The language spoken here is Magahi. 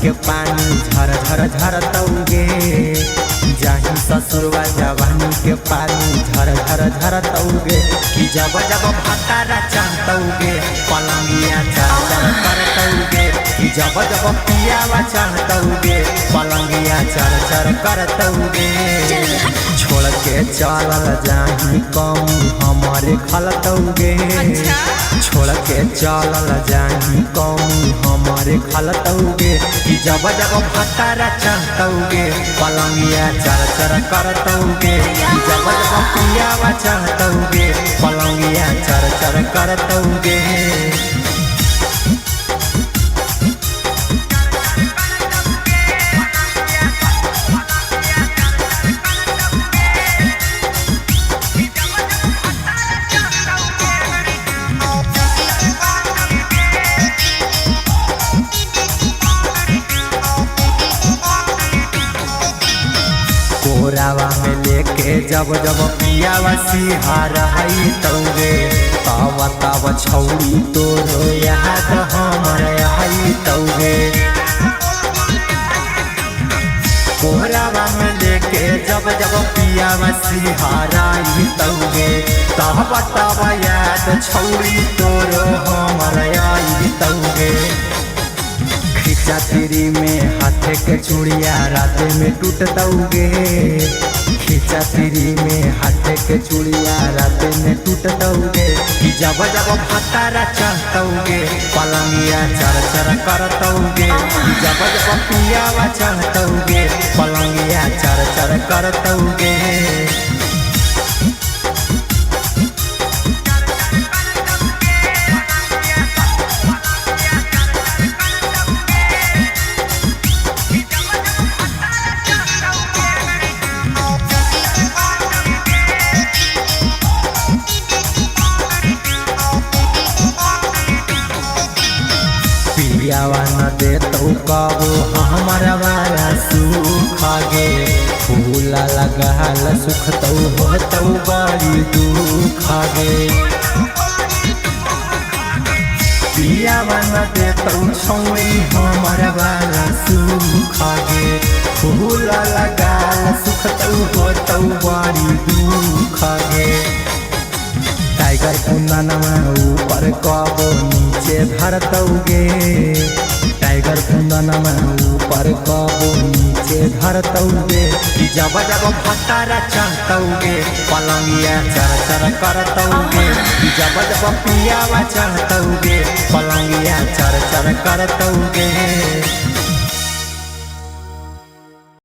के पानी झर झर झरतौगे। जाही ससुरवा जवानी के पानी झर झर झरतौगे। कि जब जब भतारा चढ़तौगे पलंगिया चर चर करतौगे। कि जब जब पियावा चढ़तौगे पलंगिया चर चर करतौगे। छोड़ के चलल जाही कम हमारे खलतौगे। छोड़ के चलल जाही कम हमारे खलतौगे। कि जब जब भतारा चढ़तौगे पलंगिया चर चर करतौगे। कि जब जब पियावा चढ़तौगे पलंगिया चर चर करतौगे। कोरावा में लेके जब जब पियावा सिहार हई तौगे। तावा तावा छौड़ी तोरो याद हमर हई तौगे। कोरावा में लेके जब जब पियावा सिहार हई तौगे। तावा तावा याद छौड़ी तोरो हमर आई तौगे। खींचा तिरी में हाथे के चूड़िया राते में टूटतौगे। खींचा तिरी में हाथे के चूड़िया राते में टूटतौगे। कि जब जब भतारा चढ़तौगे पलंगिया चर चर करतौगे। कि जब जब पियावा चढ़तौगे पलंगिया चर चर करतौगे। पियावा न देतौ कबो हमर वाला सुख गे। फूला लगाल सुखतौ होतौ बड़ी दुख गे। पियावा न देतौ छौड़ी हमर वाला सुख गे। फूला लगाल सुखतौ होतौ बड़ी दुख गे। टाइगर कुंदनमा ऊपर कबो नीचे धरतौगे। टाइगर कुंदनमा ऊपर कबो नीचे धरतौगे। कि जब जब भतारा चढ़तौगे पलंगिया चर चर करतौगे। कि जब जब पियावा चढ़तौगे पलंगिया चर चर करतौगे।